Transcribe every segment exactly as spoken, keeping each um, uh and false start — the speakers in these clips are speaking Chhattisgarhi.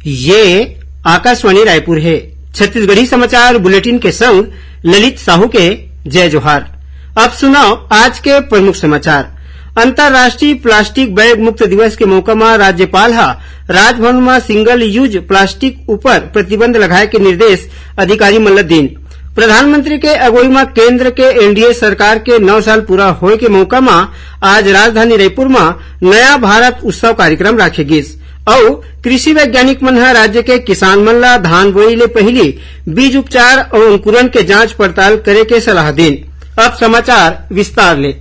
ये आकाशवाणी रायपुर हे। छत्तीसगढ़ी समाचार बुलेटिन के संग ललित साहू के जय जोहार। अब सुनव आज के प्रमुख समाचार। अंतर्राष्ट्रीय प्लास्टिक बैग मुक्त दिवस के मौका म राज्यपाल ह राजभवन म सिंगल यूज प्लास्टिक ऊपर प्रतिबंध लगाए के निर्देश अधिकारी मन ल दीन। प्रधानमंत्री के अगुवई म केंद्र के एनडीए सरकार के नौ साल पूरा होए के मौका म आज राजधानी रायपुर म नया भारत उत्सव कार्यक्रम राखे गिस। अउ कृषि वैज्ञानिक मन ह राज्य के किसान मन ल धान बोई ले पहिली बीज उपचार अउ अंकुरण के जांच पड़ताल करे के सलाह दीन। अब समाचार विस्तार ले।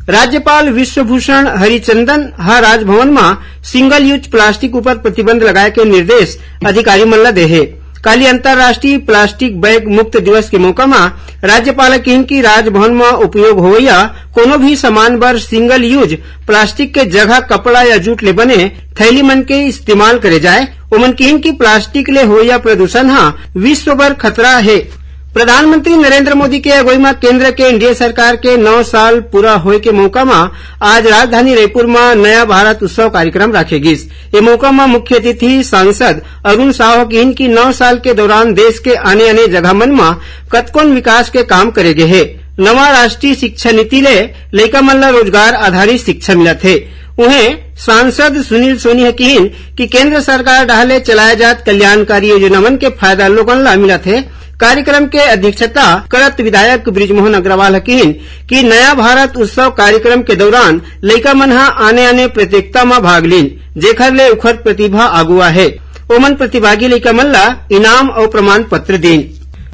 राज्यपाल विश्वभूषण हरिचंदन ह राजभवन म सिंगल यूज प्लास्टिक ऊपर प्रतिबंध लगाए के निर्देश अधिकारी मन ल दे हे। काली अंतर्राष्ट्रीय प्लास्टिक बैग मुक्त दिवस के मौका म राज्यपाल ह किहिन कि राजभवन म उपयोग होवइया कोनो भी सामान बर सिंगल यूज प्लास्टिक के जगह कपड़ा या जूट ले बने थैली मन के इस्तेमाल करे जाए। ओमन किहिन कि प्लास्टिक ले होवइया प्रदूषण ह विश्व बर खतरा हे। प्रधानमंत्री नरेंद्र मोदी के अगुवई म केंद्र के एनडीए सरकार के नौ साल पूरा होए के मौका म आज राजधानी रायपुर म नया भारत उत्सव कार्यक्रम राखे गिस। ए मौका म मुख्य अतिथि सांसद अरुण साव ह किहिन कि नौ साल के दौरान देश के आने-आने जगह मन म कतकोन विकास के काम करे गे हे। नवा राष्ट्रीय शिक्षा नीति ले लइका मन ल रोजगार आधारित शिक्षा मिलत हे। उहें, सांसद सुनील सोनी ह किहिन कि केंद्र सरकार डहार ले चलाए जात कल्याणकारी योजना मन के फायदा लोगन ल मिलत हे। कार्यक्रम के अध्यक्षता करत विधायक बृजमोहन अग्रवाल ह किहिन कि नया भारत उत्सव कार्यक्रम के दौरान लइका मन ह आने-आने प्रतियोगिता म भाग लीन, जेखर ले उखर प्रतिभा आगू आहे। ओमन प्रतिभागी लइका मन ल इनाम अउ प्रमाण पत्र दीन।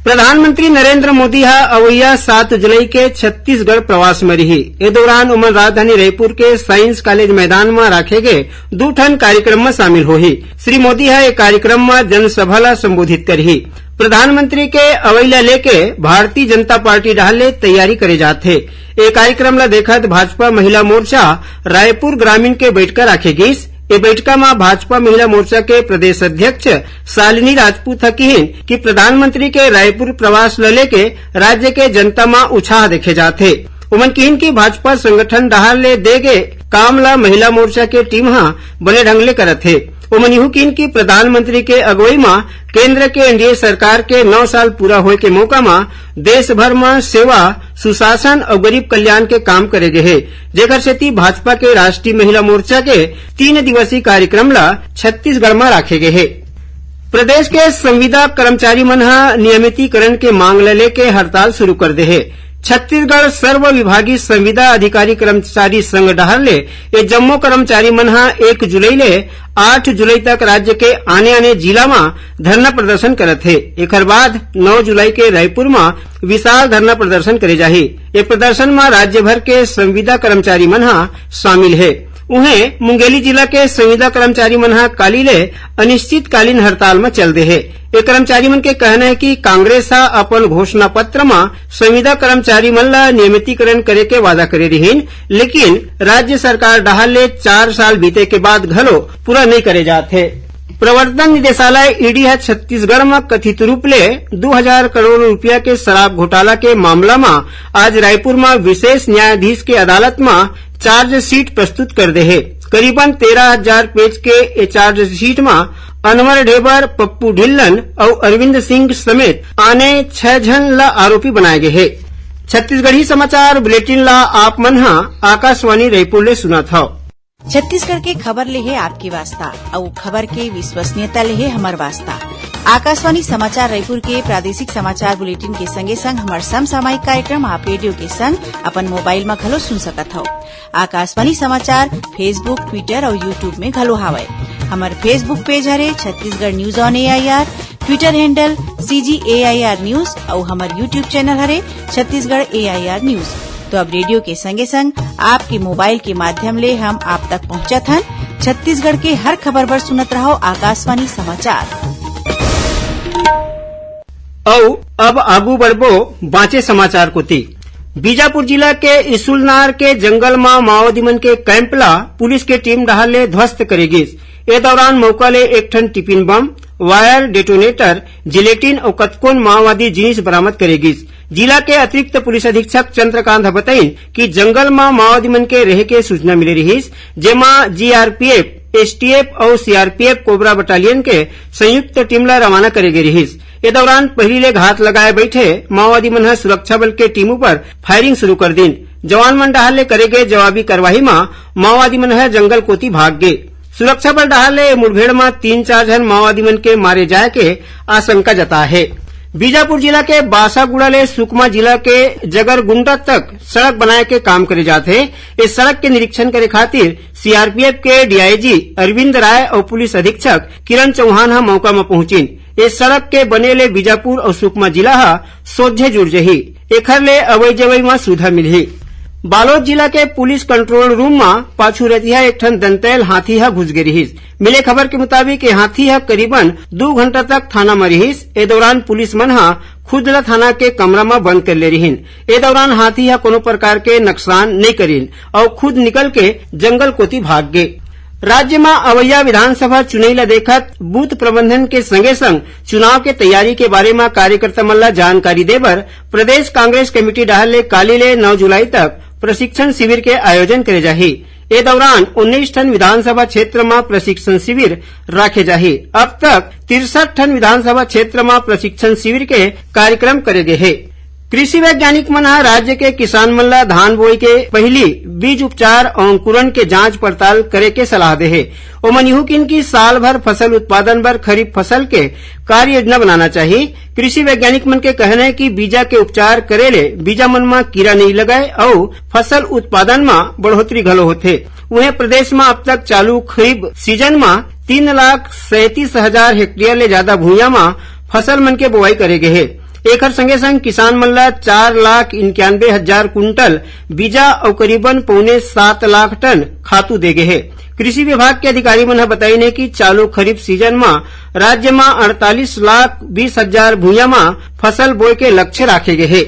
प्रधानमंत्री नरेंद्र मोदी ह अवइया सात जुलाई के छत्तीसगढ़ प्रवास म रिही। ए दौरान ओमन राजधानी रायपुर के साइंस कॉलेज मैदान म राखे गे दू ठन कार्यक्रम म शामिल होही। श्री मोदी ह ए कार्यक्रम म जनसभा ल संबोधित करही। प्रधानमंत्री के अवई ल लेके भारतीय जनता पार्टी डहार ले तैयारी करे जात हे। ए कार्यक्रम ल देखत भाजपा महिला मोर्चा रायपुर ग्रामीण के बइठका राखे गिस। ए बइठका म भाजपा महिला मोर्चा के प्रदेश अध्यक्ष शालिनी राजपूत ह किहिन कि प्रधानमंत्री के रायपुर प्रवास ल लेके राज्य के जनता म उछाह देखे जात हे। ओमन किहिन कि भाजपा संगठन डहार ले दे गे काम ल महिला मोर्चा के टीम ह बने ढंग ले करत हे। ओमन इहू किहिन कि प्रधानमंत्री के अगुवई म केंद्र के एनडीए सरकार के नौ साल पूरा होए के मौका म देश भर म सेवा, सुशासन अउ गरीब कल्याण के काम करे गे हे, जेकर सेती भाजपा के राष्ट्रीय महिला मोर्चा के तीन दिवसीय कार्यक्रम ल छत्तीसगढ़ म राखे गे हे। प्रदेश के संविदा कर्मचारी मन ह नियमितीकरण के मांग ल लेके हड़ताल शुरू कर दे हे। छत्तीसगढ़ सर्व विभागीय संविदा अधिकारी कर्मचारी संघ डहार ले ये जम्मो कर्मचारी मन ह एक जुलाई ले आठ जुलाई तक राज्य के आने-आने जिला म धरना प्रदर्शन करत हे। एखर बाद नौ जुलाई के रायपुर म विशाल धरना प्रदर्शन करे जाही। ये प्रदर्शन म राज्य भर के संविदा कर्मचारी मन ह शामिल हे। उहें, मुंगेली जिला के संविदा कर्मचारी मन ह काली ले अनिश्चितकालीन हड़ताल म चल दे हे। ये कर्मचारी मन के कहना हे कि कांग्रेस ह अपन घोषणा पत्र म संविदा कर्मचारी मन ल नियमितीकरण करे के वादा करे रिहीन, लेकिन राज्य सरकार डहार ले चार साल बीते के बाद घलो पूरा नइ करे जात हे। प्रवर्तन निदेशालय, ईडी ह छत्तीसगढ़ म कथित रूप ले दू हजार करोड़ रुपया के शराब घोटाला के मामला म आज रायपुर म विशेष न्यायाधीश के अदालत म चार्जशीट प्रस्तुत कर दे हे। करीबन तेरह हजार पेज के ए चार्जशीट म अनवर ढेबर, पप्पू ढिल्लन अउ अरविंद सिंह समेत आने छह झन ल आरोपी बनाए गे हे। छत्तीसगढ़ी समाचार बुलेटिन ल आप मन ह आकाशवाणी रायपुर ले सुनत हव। छत्तीसगढ़ के खबर ले हे आपके वास्ता, अउ खबर के विश्वसनीयता ले हे हमर वास्ता। आकाशवाणी समाचार रायपुर के प्रादेशिक समाचार बुलेटिन के संगे संग हमर समसामयिक कार्यक्रम आप रेडियो के संग अपन मोबाइल म घलो सुन सकत हव। आकाशवाणी समाचार Facebook, Twitter अउ YouTube में घलो हावय। हमर Facebook पेज हरे Chhattisgarh news on AIR, Twitter handle CG AIR news अउ हमर YouTube चैनल हरे छत्तीसगढ़ एआईआर न्यूज। तो अब रेडियो के संगे संग आपके मोबाइल के माध्यम ले हम आप तक पहुंचत हन। छत्तीसगढ़ के हर खबर बर सुनत रहव आकाशवाणी समाचार। अउ अब आगू बढ़बो बांचे समाचार कोति। बीजापुर जिला के इसुलनार के जंगल म माओवादी मन के कैंप ला पुलिस के टीम डहार ले ध्वस्त करे गिस। ए दौरान मौका ले एक ठन tiffin bomb, wire detonator, gelatin अउ कतकोन माओवादी जिनिस बरामद करे गिस। जिला के अतिरिक्त पुलिस अधीक्षक चंद्रकांत ह बताइन कि जंगल म माओवादी मन के रहे के सूचना मिले रिहिस, जेमा जीआरपीएफ एसटीएफ अउ सीआरपीएफ कोबरा बटालियन के संयुक्त टीम ला रवाना करे गे रिहिस। ए दौरान पहिली ले घात लगाए बैठे माओवादी मन ह सुरक्षा बल के टीम ऊपर फायरिंग शुरू कर दीन। जवान मन डहार ले करे गे जवाबी कार्रवाई म माओवादी मन ह जंगल कोति भाग गे। सुरक्षा बल डहार ले ए मुठभेड़ म तीन चार झन माओवादी मन के मारे जाए के आशंका जताए हे। बीजापुर जिला के बासागुड़ा ले सुकमा जिला के जगरगुंडा तक सड़क बनाए के काम करे जात हे। इस सड़क के निरीक्षण करे खातिर सीआरपीएफ के डीआईजी अरविंद राय अउ पुलिस अधीक्षक किरण चौहान ह मौका म पहुंचिन। ए सड़क के बने ले बीजापुर अउ सुकमा जिला ह सोझे जुड़ जही। एखर ले अवई जवई म सुविधा मिलही। बालोद जिला के पुलिस कंट्रोल रूम म पाछू रतिहा एक ठन दंतैल हाथी ह घुस गे रिहिस। मिले खबर के मुताबिक, ये हाथी ह करीबन दू घंटा तक थाना म रिहिस। ए दौरान पुलिस मन ह खुद ल थाना के कमरा म बंद कर ले रिहिन। ए दौरान हाथी ह कोनो प्रकार के नुकसान नइ करिन अउ खुद निकल के जंगल कोति भाग गे। राज्य म अवइया विधानसभा चुनई ल देखत बूथ प्रबंधन के संगे संग चुनाव के तैयारी के बारे म कार्यकर्ता मन ल जानकारी देबर प्रदेश कांग्रेस कमेटी डहार ले काली ले नौ जुलाई तक प्रशिक्षण शिविर के आयोजन करे जाही। ए दौरान उन्नीस ठन विधानसभा क्षेत्र म प्रशिक्षण शिविर राखे जाही। अब तक तिरसठ ठन विधानसभा क्षेत्र म प्रशिक्षण शिविर के कार्यक्रम करे गे हे। कृषि वैज्ञानिक मन ह राज्य के किसान मन ल धान बोई के पहिली बीज उपचार अउ अंकुरण के जांच पड़ताल करे के सलाह दे हे। ओमन इहू किन कि साल भर फसल उत्पादन बर खरीफ फसल के कार्य योजना बनाना चाही। कृषि वैज्ञानिक मन के कहना हे कि बीजा के उपचार करे ले बीजा मन म कीरा नइ लगय अउ फसल उत्पादन म बढ़ोतरी घलो होथे। उहें, प्रदेश म अब तक चालू खरीफ सीजन म तीन लाख सैंतीस हजार हेक्टेयर ले जादा भुइयां म फसल मन के बोआई करे गे हे। एखर संगे संग किसान मन ल चार लाख इक्यानवे हजार कुंटल बीजा अउ करीबन पौने सात लाख टन खातू दे गे हे। कृषि विभाग के अधिकारी मन ह बताइन हे कि चालू खरीफ सीजन म राज्य म अड़तालीस लाख बीस हजार भुइयां म फसल बोए के लक्ष्य राखे गे हे।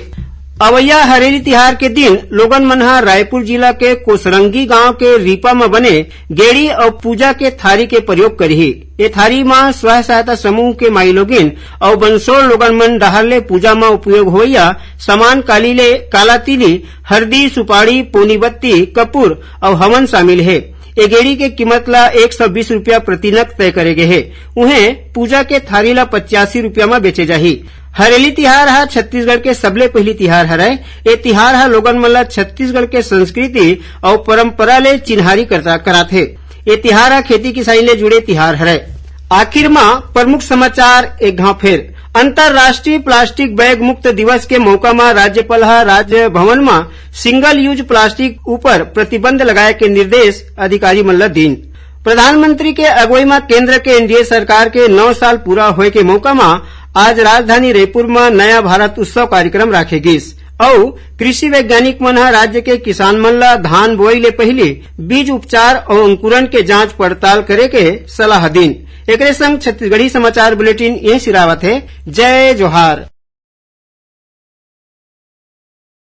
अवइया हरेली तिहार के दिन लोगन मन ह रायपुर जिला के कोसरंगी गांव के रीपा म बने गेड़ी अउ पूजा के थारी के प्रयोग करही। ए थारी म स्व सहायता समूह के माईलोगिन अउ बंसोड़ लोगन मन डहार ले पूजा म उपयोग होवइया सामान काली ले काला तिली, हरदी, सुपारी, पोनी बत्ती, कपूर अउ हवन शामिल हे। ए गेड़ी के कीमत ला एक सौ बीस रुपया प्रति नग तय करे गे हे। उहें, पूजा के थारी ला पचासी रुपया म बेचे जाही। हरेली तिहार ह छत्तीसगढ़ के सबले पहिली तिहार हरय। ए तिहार ह लोगन मन ला छत्तीसगढ़ के संस्कृति अउ परंपरा ले चिन्हारी करता, कराथे। ए तिहार ह खेती किसानी ले जुड़े तिहार हरय। आखिर म प्रमुख समाचार एक घांव फेर। अंतर्राष्ट्रीय प्लास्टिक बैग मुक्त दिवस के मौका म राज्यपाल ह राजभवन म सिंगल यूज प्लास्टिक ऊपर प्रतिबंध लगाए के निर्देश अधिकारी मन ल दीन। प्रधानमंत्री के अगुवई म केंद्र के एनडीए सरकार के नौ साल पूरा होए के मौका म आज राजधानी रायपुर म नया भारत उत्सव कार्यक्रम राखे गिस अउ कृषि वैज्ञानिक मन ह राज्य के किसान मन ल धान बोवई ले पहिली बीज उपचार अउ अंकुरण के जांच पड़ताल करे के सलाह दीन। एकरे संग छत्तीसगढ़ी समाचार बुलेटिन यहीं सिरावत हे। जय जोहार।